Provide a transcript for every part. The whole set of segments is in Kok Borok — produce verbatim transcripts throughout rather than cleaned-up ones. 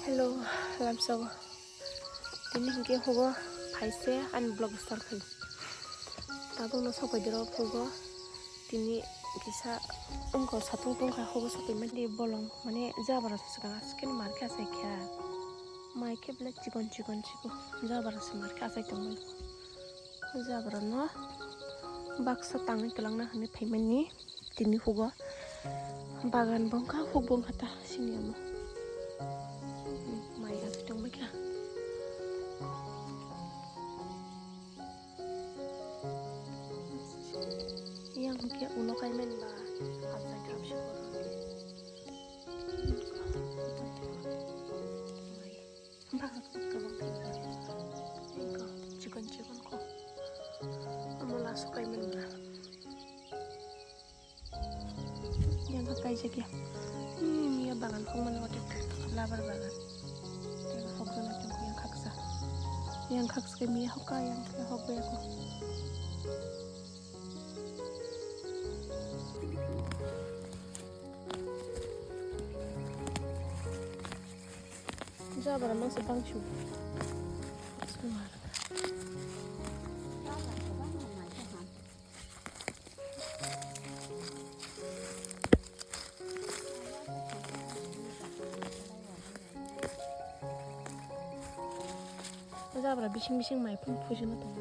Hello, lamsao. Tini hinkhe hugo phaise ani vlog start khai. Tabukno sokoi diro hugo. Tini kisa wngkha satung tongkha hugo sokoi mani bolong mane jabra swkang aswk khe mar khe asai kha. Mai khe belai chikon chikon chikon jabra se mar khe asai tongmani. Jabra no baksa tangwi twlangna hinwi phaimani tini hugo. Bagan bo wngkha, huk bo wngkha ta sini omo. Mai rok tongbaikha. Yang hwnkhe ulo kaimani ba hapjai khamsi borok. Chikon chikon ko. Omo laso kaimani ba. Yang kha kaijak ya. Hmm, ya bagan khong mano otek. Labar bagan. Yang hok jana tong yang khaksa. Yang khaksa ke miya hoka yang ke hok be ko. Jabra mangsa bangsu. Jabra bising bising mai phung phujima tongo.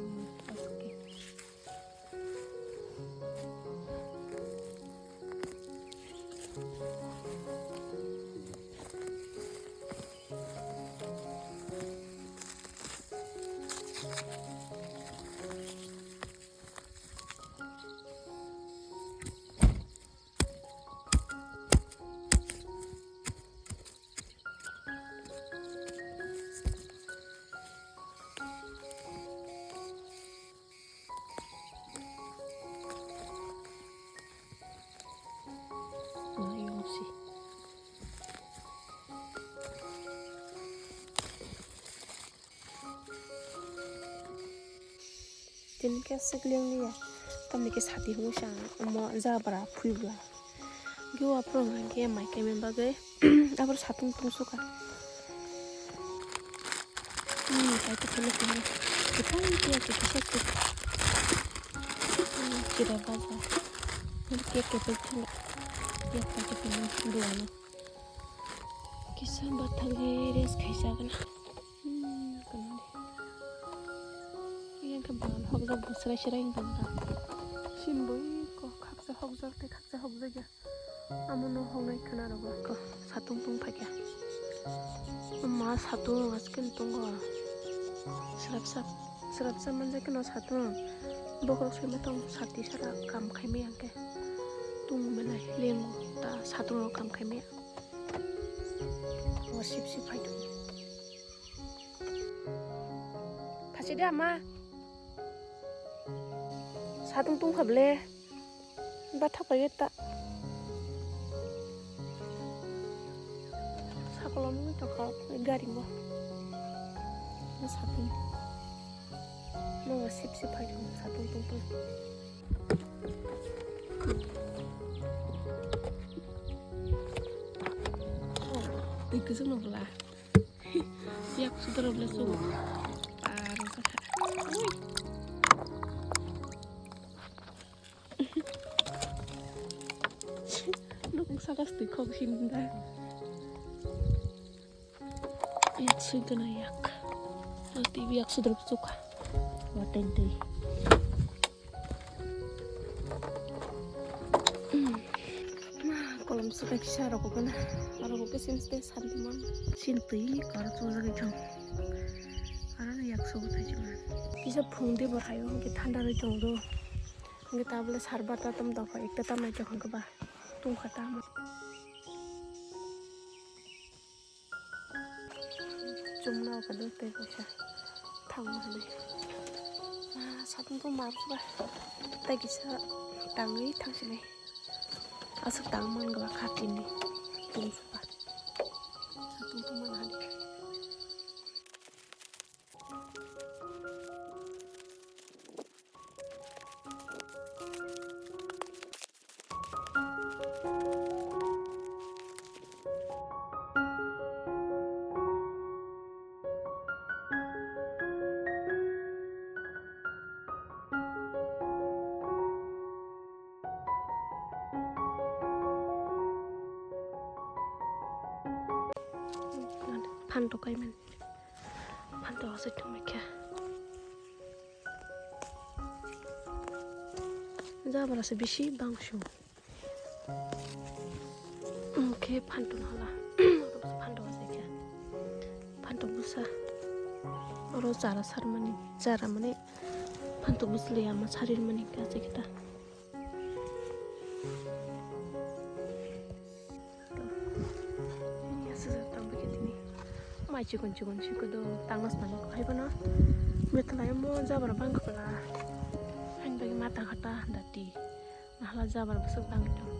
Tini khe aswk leng liya, tamni khe sati hwnwi sa omo jabra phwi bwla. Giwa phwrwng hwnkhe mai kaimani bagwi. Aboro satung tungsukha. Hmm, kaitor phano phano. Kiphang kiya kisa kisa. Hmm, kira baja. Kek kepek thangla. Yak kaitor phano duano. Kisa bathang rest khaisa gana. Hmm, kanani. Yang ke bagan hokjak bo srai srai wng tong kha. Sin boi ko khaksa hokjak tei khaksa hokjak ya. Amo no hoknai khwna rogo ko satung tung phaikha. Ma satung aske tongo. Srapsa srapsa manjak no satung. Bokhorok sima tong sati sara kam khaimai ang ke. Tung menai lengo ta satung ro kam khaimai. O sip sip phai tong. Phachi de ama. Satung tungkha ble. Bathak bai ta. Sakolom ni tokha gari mo. Satung. No sip sip phai tong satung tung tung. Twi kwchwng no bwla. Yak sudra bwla sugo. Aro kha. Nuk saka stwi khok sin da. Yak sui kana yak. Yak tibi yak sudra suka. Wateng tei. Kolom suka kisa rokok na. Rokok ke sin ste santi man. Sin tui kar tu lagi jong. Aro yak suka thai jong. Kisa phung di bor hayo ke thanda roi jong do. Hingke tabole sar bata tam dopha ekta tam nai tong kha ba tong kha tamo. Chumna ka do tei kaisa thang ma hinwi. Ah, satung tong mar ba tei kisa tangwi thang sinai. Aswk tang man gwa kha tini tong suka. Satung tong man hani. Phantok kaimani. Phantok asai tongmai kha. Jabra se bisi bangsu. Oke, phantok hala. Phantok asai kha. Phantok busa. Oro jara sarmani. Jara mani. Phantok busli ama sarir mani kha asai kha ta. Mai chikon chikon chikon do tangos mani hai bono. Betla mo jabar bang khala. Hain bagi mata khata dati. Nahla jabar bwswk bang tong.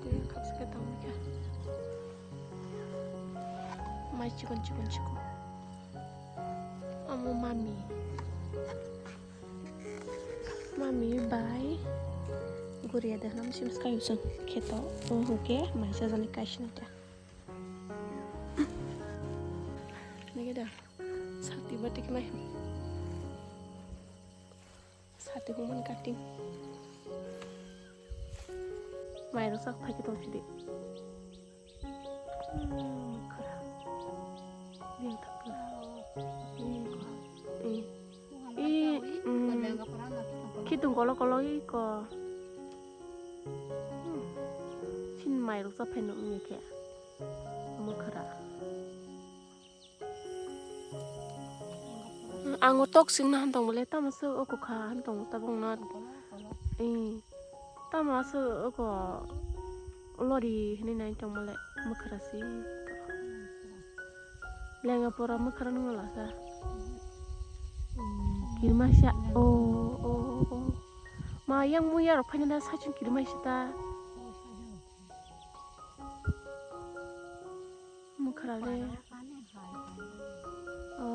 Tei khapsa khe tong kha. Mai chikon chikon chikon. Amo mami. Mami bai guria de nam sim sky usang kheto. O hwnkhe maisa jani kaisna ta. Nage da. Sati batik mai. Sati human cutting. Mai rosak phai khe tong sidi. Hmm, khara. Bini thapla. Hmm. Eh. Eh, hmm. Khitung kolo kolo iko. Hmm. Sin mai rok sa phai nuk ni khe. Mo khara. Hmm, ang o tok sing na han tong bole, tamo se o kokha han tong tabok na. Eh. Tamo aswk oko lori hinwi nai tongmale mwkhra si. Lenga pora mwkhra nung lasa. Kirmasa. O, o, o. Ma yang muya rok phaina da sachung kirmasa ta. Mwkhra le. O.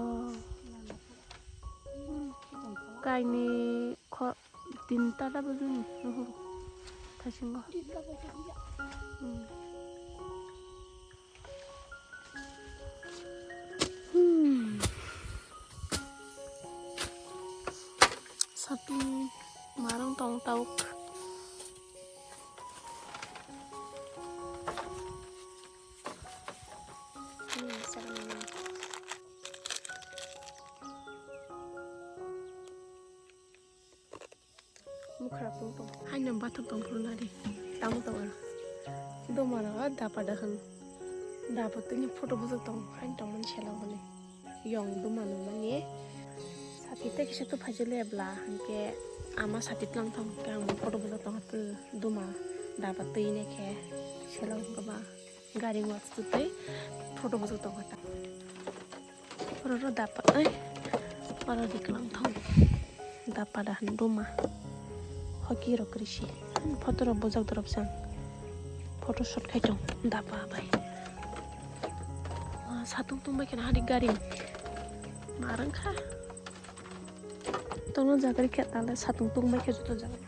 Kaini kho. Tinta da bujuni nuhu. Thasingo. Hmm. Hmm. Satung marang tong tauk. Hmm, satung. Mwkhra tong tong. Haino bathok tong phuru nari. Tamo tong ano. Doma no dapa da hwn. Dapa tini photo bujak tong. Haino tong mani sela mani. Yong duma no mani. Sati te kisa tu phaji le bla. Hwnkhe ama sati tlang tong. Khe ang photo bujak tong hatu duma. Dapa twi ne khe sela hwnkhe ba. Gari watch tei photo bujak tong kha ta. Oro ro dapa, ai, oro diklang thong. Dapa da hwn duma. Hoki rok risi. Photo rok bujak dorop sang. Photo shoot khai tong. Dapa bai. Wah, satung tung bai kena hadi gari. Marang kha. Tono jagari khe tale satung tung bai khe joto jaga.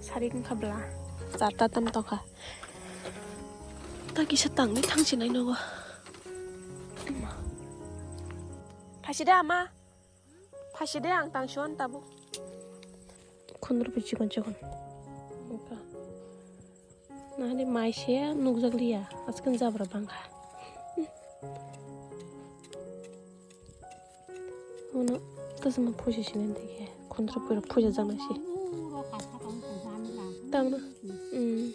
Sari wngkha bla, charta tam tongkha. Ta kisa tangwi thangsinai nogo. Phaiside ama. Phaiside ang tangsion tabuk. Khundrupui chikon chikon. Wngkha. Nahani mai se nukjakliya. Aswkhe jabra bangkha. Ono kasama puja sini dikhe khundrupui rok puja jakna si. Tamna. Hmm.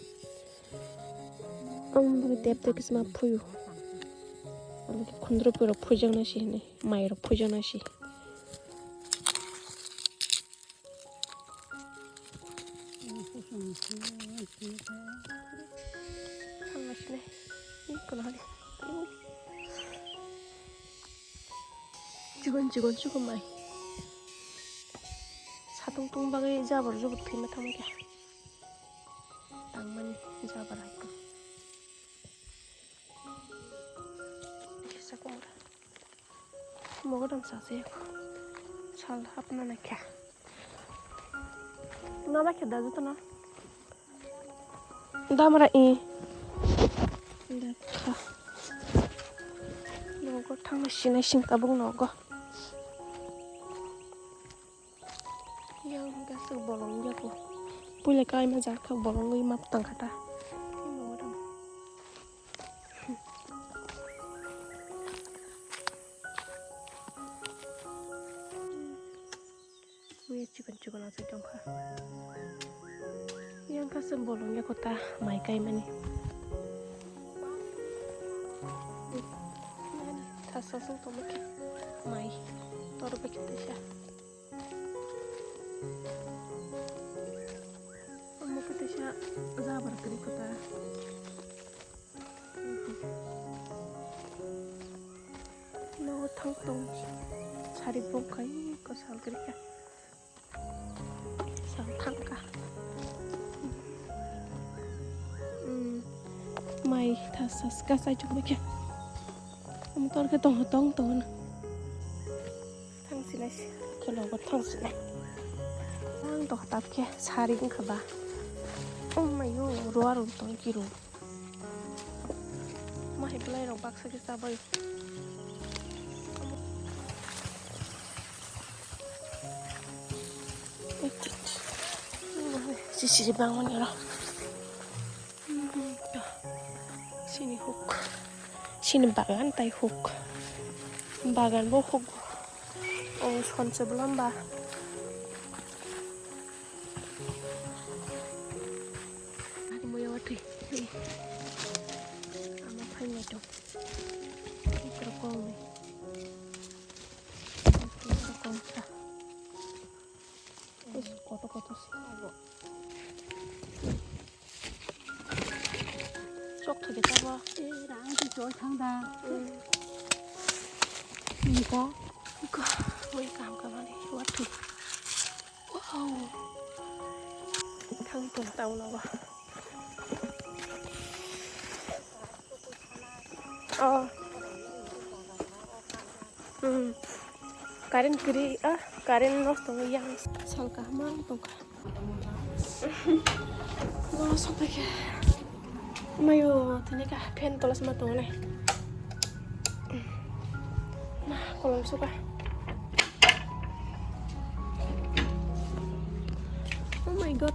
Ang bagwi tep tep kisma phuyu. Khundrupui rok puja jakna si hinwi mai rok puja jakna si. Chikon chikon chikon mai. Satung tung bagwi jabor jubur thwima thangma khe. Tangmani jabor hai. Kisa kora. Mogodam sase ko. Sal hapna na kya. Na ba kya da joto na. Damra i. Dakha. Nogo thangna sinai sing tabuk nogo. Yang hingke aswk bolong ya ko. Puila kaima jak kha bolong wi map tang kha ta. Tei nogo tang. Asai tongkha. Yang kasem bolong ya kota mai kaimani. Nani thasa sung tongma khe mai torba khe teisa. Omo khe teisa jabar kwrwi kota. Nogo thang tong sari bongkai ko sal kwrwi kha. Sal thangkha. Mai thasa ska sai chukmai khe. Motor khe tong tong tong. Thang sinai se khe logo thang sinai. Ang to hatap khe sari wngkha ba. Oh my god, roa rung tong kiro. Mahai belai rok baksa khe chabai. Sisiri bangmani oro. Sini huk. Sini bagan tai huk. Bagan bo huk. O sonse belamba. Ani moya watwi. Ama phainai tong. Ito kong ni. Ito kong sa. Is koto koto si. Chok thagi tabo. Eh, rang si choi thang da. Ika. Ika. Mui kam kamani. Watwi. Wow. Thang tong tau nogo. Oh. Hmm. Current kwrwi, ah, current nosto wngya. Sal kaham tongkha. Lo sokphaikha. Mayo, tini ka fan tola sima tongo nai. Ma, kolom suka. Oh my god.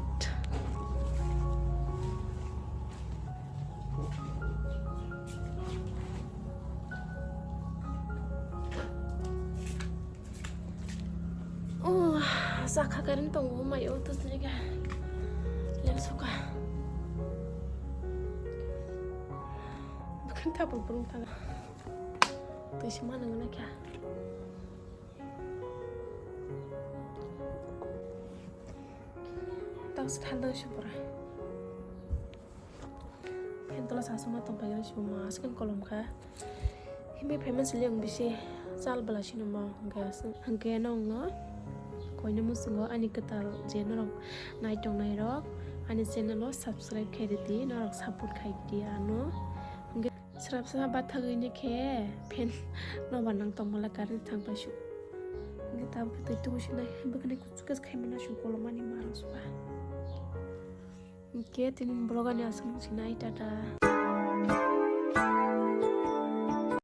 Oh, sakha current tongo, mai o to sini ka. Lem suka. Bukan tabul burung tala. Tisi mana ngana kya? Tang se thandang se pura. Fan tola sasuma tongpaigani sibuma aswkang kolom kha. Himwi phaima sili ang bisi chal bwla sinuma hwnkhe aswk. Hwnkhe nokno koina muchungo ani kwtal je norok nai tongnai rok ani channel o subscribe khai rwdi, norok support khai di ano. Hwnkhe srapsa bathagwi ni khe fan nobar nang tongmala current thangpai su. Hwnkhe tabukhe twi tubu sinai bwkhwnai kuchuk khe khaimano su kolomani marok suka. Hwnkhe tini vlog ani aswk sinai, tata.